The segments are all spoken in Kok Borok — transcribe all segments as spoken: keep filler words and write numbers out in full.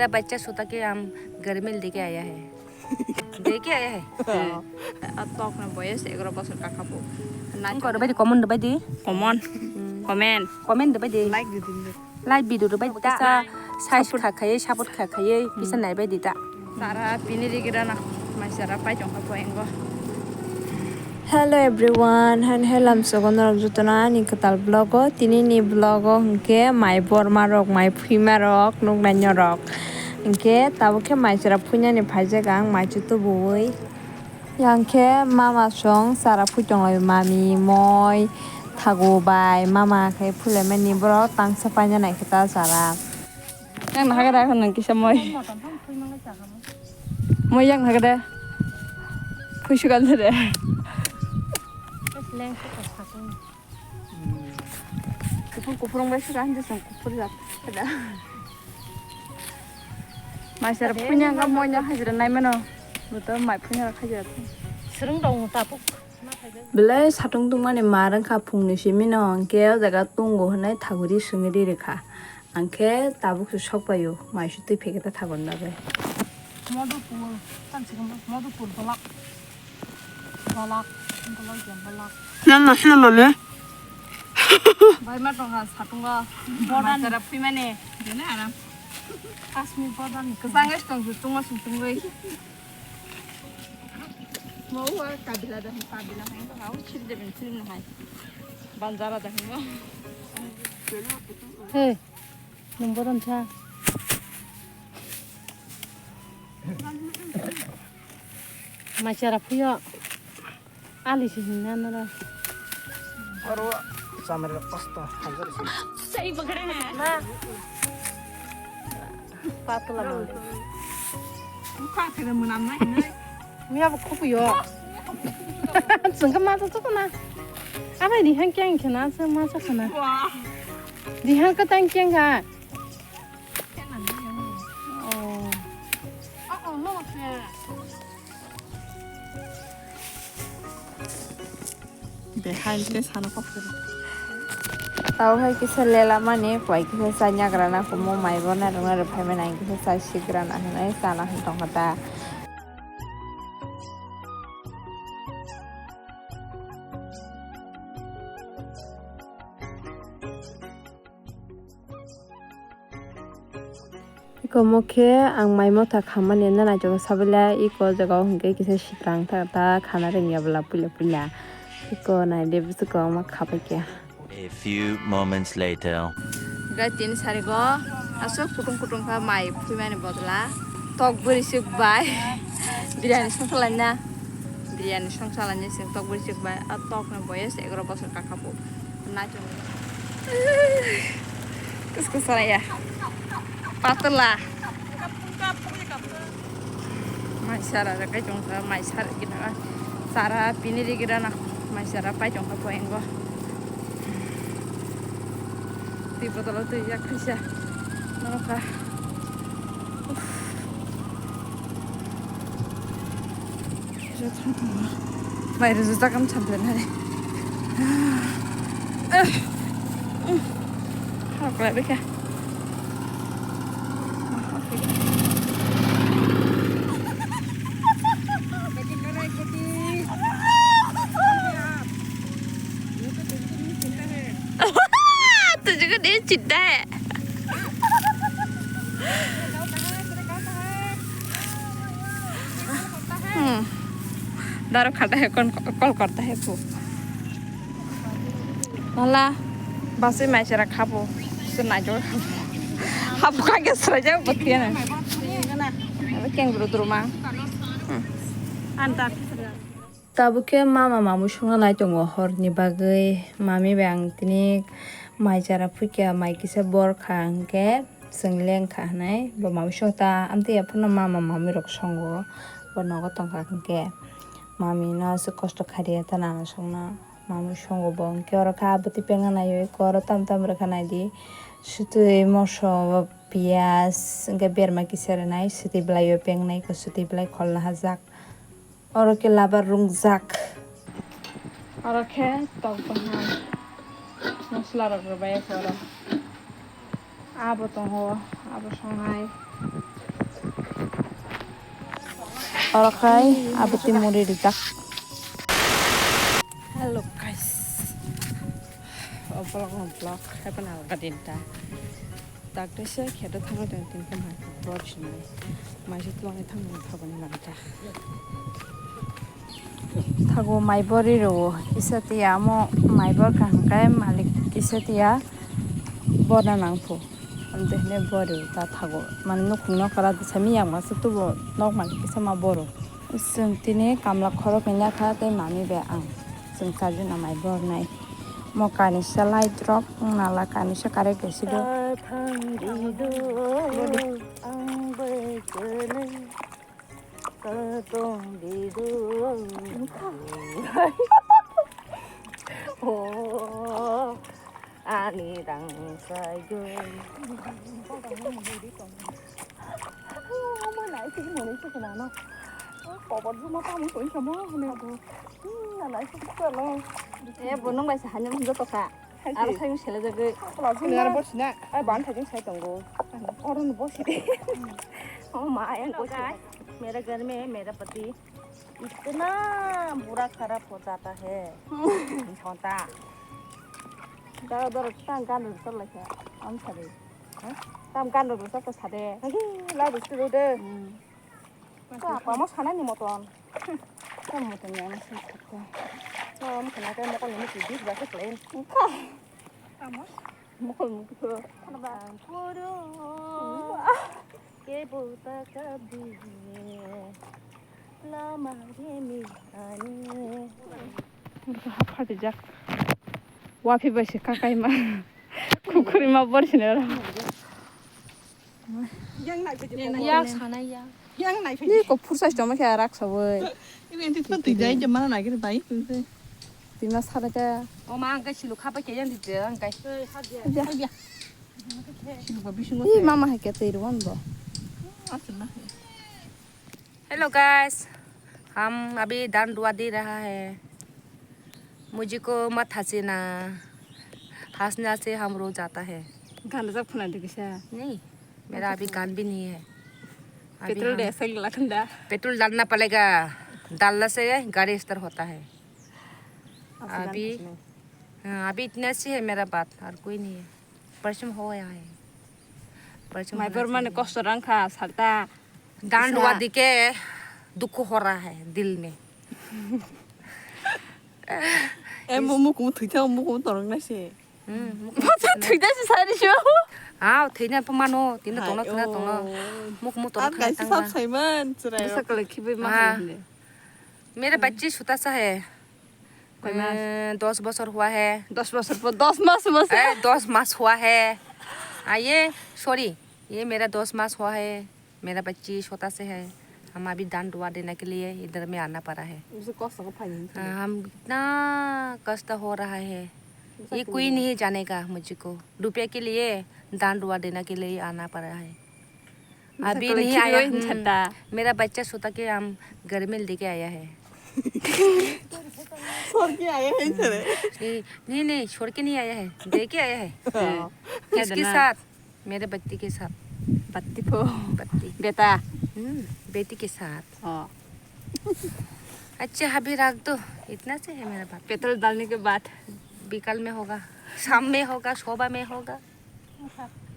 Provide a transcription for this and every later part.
बच्चा सोता कि हम गर्मी लेके आया है। लेके आया है। Tok na boyes egaroh bosor kakha bo. Nai Ang ko rubai di, common rubai di. Common. Comment. Comment rubai di. Like di din. Like video rubai di ta. Size kha khaiye, support kha khaiye, kisa nai bai di ta. Sara pini rigira na. Mai sara pai tong kha po engo. Hello everyone, han helam sogo norok jotono ani kwtal vlog o. Tini ni vlog o hwnkhe mai borma rok, mai phuima rok, nuknai norok. Hwnkhe tabuk khe mai chwra phuinani phaijak ang mai chutubuwi. Yang khe mama song chara phui tonglai mami, moi, thagu bai mama khe phulaimani borok tangsa paina nai khe ta chara. Yang naha khe da khon nang kisa moi. Moi yang naha khe da. Phui sukan de. Kuphur kuphur wng bai sika hinjisong kuphur jak. Mai sara phunya ga moino hajira nai mano. Buto mai phunya ga hajira. Swrwng dong tapuk. Belai satung tungmani mar wngkha phungni simi no hwnkhe o jaga tungo hwnwi thaguri swngwi ri rwkha. Angkhe tabuk se sok paio mai se twi phekhe ta thagon bagwi. Madhupur, tang se Madhupur block. Balak, balak ya, balak. Nang na sila mame. Bai ma tong ha satungo. Border ni. Machara phuimani. Dene aram. Kashmir border ni. Kwchang es tong ju tungo sung tungoi. Mau ha kabila da kabila hai to hau chil de bin film hai. Banjara da hai. Hey, nung bodan cha. Machara phuyo. Ali se hinna nara. Oro chamre kosto hamjak se. Sei bagre na. Patla ma. Mukha khe munam nai nai. Miya bo khupu yo. Sengka ma to to na. Abai ni hang kyang khena se ma sa khana. Di hang ka tang kyang ga. Oh. Behai khe sano kok. Tao hai kisa lela mani, poi kisa chanya grana kumo mai bo na rwna rwphai mani ang kisa chai si grana hinwi chana hin tongkha ta. Iko mo khe ang mai motha khamani na naitugwi sabaila iko jaga o hwnkhe kisa sitrang ta ta khana rwngya bwla puila puila iko naidi bwswk kwbangma khabaikha. A few moments later. Gai tin sarigo aswk kutung kutung kha mai phuimani bodla tok bwrwi swk bai biryani songkha laina biryani songkha laina chwng tok bwrwi swk bai a tok no boyes egaroh bosor kakha bo. Naitok. Kus kus ya. Patla. Mai sara re kai tong kha, mai sara gina. Sara pini ri gira na. Mai sara pai tong kha poengo. Twi botolo twi yak khaisa. Nokha. Bai rwjak ang champion hai. Harok lai bikha. तुझे को नहीं चिढ़ता है। Hmm. Daro khata hai kon call karta hai tu. Mala basi mai chera khabo. Su nai jor khabo. Habu kha ge sra jang batiya na. Aba keng bro druma. Hmm. Anta. Tabuk khe mama mamui songna nai tongo horni bagwi. Mami bai ang tini mai chara phukya, mai kisa bor kha hwnkhe chwng leng kha hwnwi. Bo mamui song ta amtwi ya phano mama mamui rok songo. Bo nogo tong kha hwnkhe mami no aswk kosto kha riya ta nana songno. Mamui songo bo hwnkhe oro kha abotwi pengna naio eko oro tam tam rwkha naidi. Swtwi moso, piyaj hwnkhe berma kisa rwnai swtwi bwlaio pengnai eko swtwi bwlai kholna hajak. Oro khe labar rungjak. Oro khe tok bahai. Mosla rok rwbai khe oro. Abo tongo, abo songnai. Oro khai abati muri rijak. Hello guys. O vlog no vlog happen alga dinta. Takte se kheto thangwi tong tin khe mai vlog sinai. Mai se tlong thang thang ni lanta. Thago mai bori ro kisa tiya amo mai bor kaham kai malik kisa tiya bona nang phu. Amte hene bori ta thago. Mane nukhung no kala sami yang masa tubo nok malik kisa ma boro. Chwng tini kamla khorok ni yakha tei mami bai ang. Chwng charjon amai bornai. Mo kanisa light rok wng nala kanisa karek bai sido. Ang bai kwlwi ka tong di do. Oh, ani rang sai go. Omo nai sigi mori sigi nano. Kobo juma tamu tong samo hone abo. Hmm, nai sigi salo. Eh, bo nung bai sa hanyam joto kha. Aro sai sele jagwi. Nara bor sina. Ai ban thajing sai tongo. Oro no bosi de. Oh ma, ayang bosi. Mera ghar mein mera pati itna bura kharab ho jata hai. Chonta. Dara dara tang gan ru sar lakha. Am sare. Tam gan ru sar ta sade. Agi la bisi ru de. Ka apa mo sana ni moton. Ka moton ya mo sai sakta. Mo mo kana ka mo ko ni bis ba se plain. Ka. Amo. Mo ko mo ko. Kana ba. Kuru. Ke bota ka bi. Lama ge mi ani. Hapha dijak. Wafi bai se kakai ma. Kukhuri ma bor sine ra. Yang nai phai. Yang sanai ya. Yang nai phai. Ni ko phursa choma khe rak sawi. Ini enti pun tui jai jama na gir bai. Tima sara ta. O ma ang kai silu khapa ke yang di je ang kai. Dia. Silu ba bisingo. Ni mama hai ke tei ruan bo. Asna. Hello guys, हम अभी धान रुआ दे रहा है। मुझे को मत हंसीना, हंसना से हम रो जाता है। गाना जब खुना दे किसा? नहीं, मेरा अभी गान भी नहीं है। अभी पेट्रोल हम डे ऐसा ही लखन दा। पेट्रोल डालना पड़ेगा, डालने से गाड़ी स्टार्ट होता है। अभी, हाँ, अभी इतना सी है मेरा बात, और कोई नहीं है। परिश्रम हो गया है। परिश्रम होना चाहिए। माइबरमाने कष्ट रांखा सालता। गांड हुआ दिखे दुख हो रहा है दिल में। ए मो मुकुम थुइथा मुकुम तरंग ना से। हम्म, मुकुम थुइथा से सारी शो। हाँ, थुइना तो मानो, तीन तो तोनो, तीन तो तोनो। मुकुम तरंग ना। Sab saiman, चुरायो। सकल खिबे मा। मेरा बच्ची छोटा सा है। कोई मास? अ, दस बछर हुआ है। दस बछर पर दस मास हुआ है। ए, दस मास हुआ है। आ, ये, सॉरी, ये मेरा दस मास हुआ है। मेरा बच्ची छोटा से है। हम अभी धान रुआ देने के लिए इधर में आना पड़ा है। उसे कष्ट को फाइन। हाँ, हम इतना कष्ट हो रहा है। ये कोई नहीं जानेगा मुझको। रुपये के लिए धान रुआ देने के लिए आना पड़ा है। अभी नहीं आया। हम्म। मेरा बच्चा सोता कि हम घर में लेके आया है। छोड़ के आया है इधर। नहीं, नहीं, नहीं, छोड़ के नहीं आया है, दे के आया है। हाँ। किसके साथ? मेरे बच्चे के साथ। बत्ती को। बत्ती। बेटा। हम्म, बेटी के साथ। हाँ। अच्छा, अभी रख दो, इतना से है मेरा बात। पेट्रोल डालने के बाद। बिकाल में होगा, शाम में होगा, सुबह में होगा।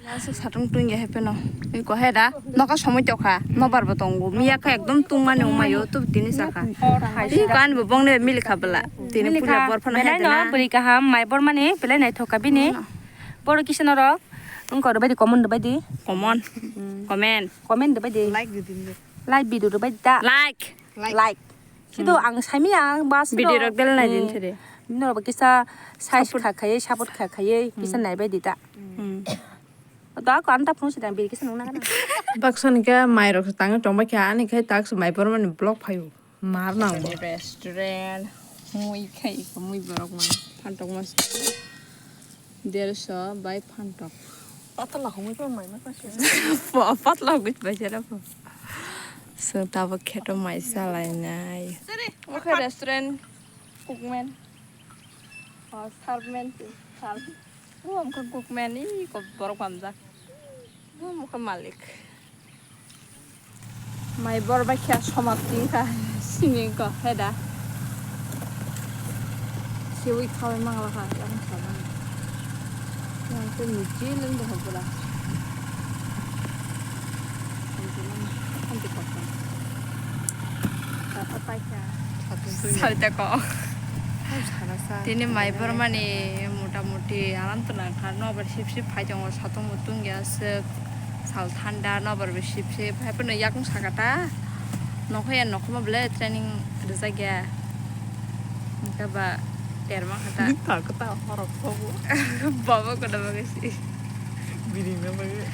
Masa satung tungya hai peno. Iko hai da. Noka somoi tokha. Nobar bo tongo. Miya kha ekdom tungmani umayo tu tini saka. Iko an bo bongne mili kha bela. Tini pula bor phano hai da. Beri kaham mai bor mani belai naithok ka bini. Boro kisa norok. Wngkor bai di comment bai di. Comment. Comment. Comment bai di. Like di din. Like video bai da. Like. Like. Sido ang saimanya ang bas video rok delai din thede. Norok kisa size kha khaiye support kha khaiye kisa naibai di ta. Da ko anta phone sidang biri kisa nungna kana. Baksa ni khe mai rok tang tong bai kha ani khai tak mai por mani block phaio mar nang bo. Restaurant mui khai mui borok man phantok mas. Derso bai phantok. Patla hongwi tong mai ma kasi. Patla hongwi bai jera po. So tabuk kheto mai salai nai. Oke restaurant cookman. Oh, servant, serve. Oh, oke cookman ni ko borok pamjak. Oh, oke malik. Mai bor bai khe somapti kha simi ko heda. Siwi khawi mangla kha yang sabang. Yang te ni jileng de hobula. Ang te mang, ang te kok. Apa pai kha. Salta ko. Tini mai bormani mota moti aram twnang kha, nobar sip sip phai tongo, satung mutung ya swk sal thanda, nobar bo sip sip hai phano yakung saka ta nokho ya, nokho ma bwle training rijak ya, hwnkhe ba terma kha ta. Ni ta khe ta horok sobo. Baba kono bagwi si. Biri na bagwi.